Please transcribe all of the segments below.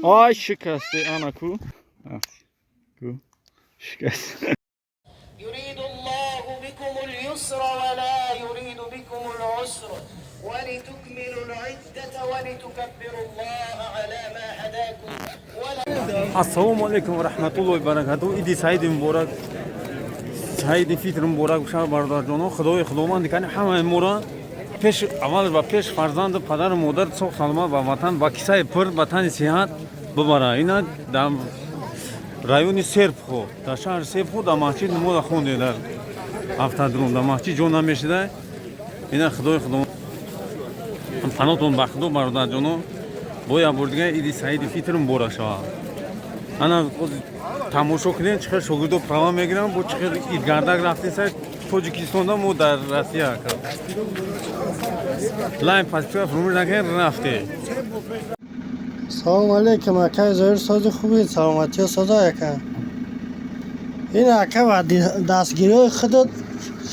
Ай, шикасти, ана ку. Ку. Шикаст. يريد الله بكم اليسر ولا يريد بكم العسر ولتكملوا العدة ولتكبروا الله على ما هداكم ولا Ассалому алайкум ва раҳматуллоҳи ва баракатуҳ. Иди саиди муборак, саиди фитр муборак бошад, бародарҷоно. Худои худованд кани ҳамаи моро пеш аввал ва пеш фарзанду падару модар соғ саломат ба ватан, ба кисаи пур, ба тани сиҳат бибара. Ина дар райони Серпухов, дар шаҳри Серпухов, дар масҷид намоза хонде, дар автодром, дар масҷид ҷо намешида. Ина худои худованд панотон ба худо, бародарҷоно. Бо як бор дига иди саиди фитр муборак шавад. Ана тамошо кунед, чӣ хел шогирдо права мегиранд, бо чӣ хел идгардак рафтеса Тоҷикистонда, мо дар Россия лайн паспорт фурӯш накард рафте. Салом алейкум, акай Зоир, сози хубед, саломатиё соза, ака. Ин ака ба дастгириҳои худат,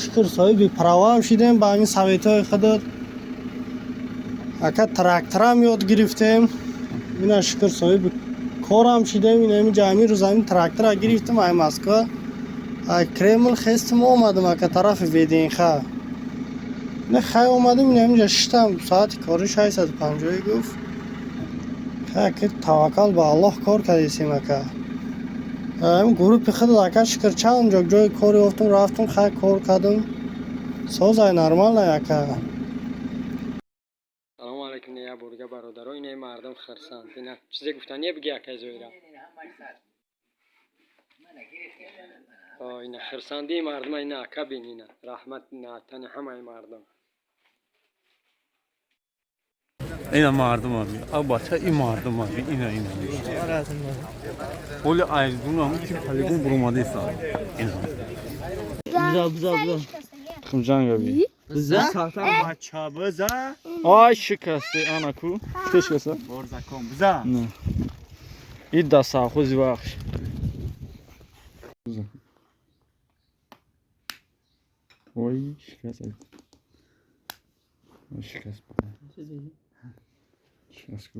шукр, соҳиби праваам шидем. Ба ҳамин советҳои худат, ака, тракторам ёд гирифтем. Ина, шукр, соҳиби корам шидем. Ин ҳамин ҳамин рӯз ҳамин трактора гирифтем ай Москва, ай Кремл хестим, омадам, ака, тарафи ВДНХ. Не, хай, омадем, ин ҳаминҷа шиштам. Соати кори 650 гуфт. Хай, ака, таваккал ба Аллоҳ, кор кардесем, ака. Ҳамин группи худат, ака, шукр, чанд ҷо ҷои кор ёфтум, рафтум, хай, кор кардум. Созай, нормалай, ака. Салому алайкум, я борга, бародаро. Инаи мардум хирсанд. Ина чизе гуфтание биги, акай Зоира. Ина хирсандии мардума, ина, ака, бин, ина раҳмат на тани ҳамаи мардум. Ина мардума би, а бача, ин мардума би, ина, ина оли айздунам ки полигон буромадеса, ина. Биза, биза, биза. Тухмҷанга би. Биза? Бача, биза. Ай, шикасти, ана ку. Чӣ шикаста? Борзакон, биза. Не. Ид да совхози Вахш. Ой, шикаст. Шикаст. Шикаст ку.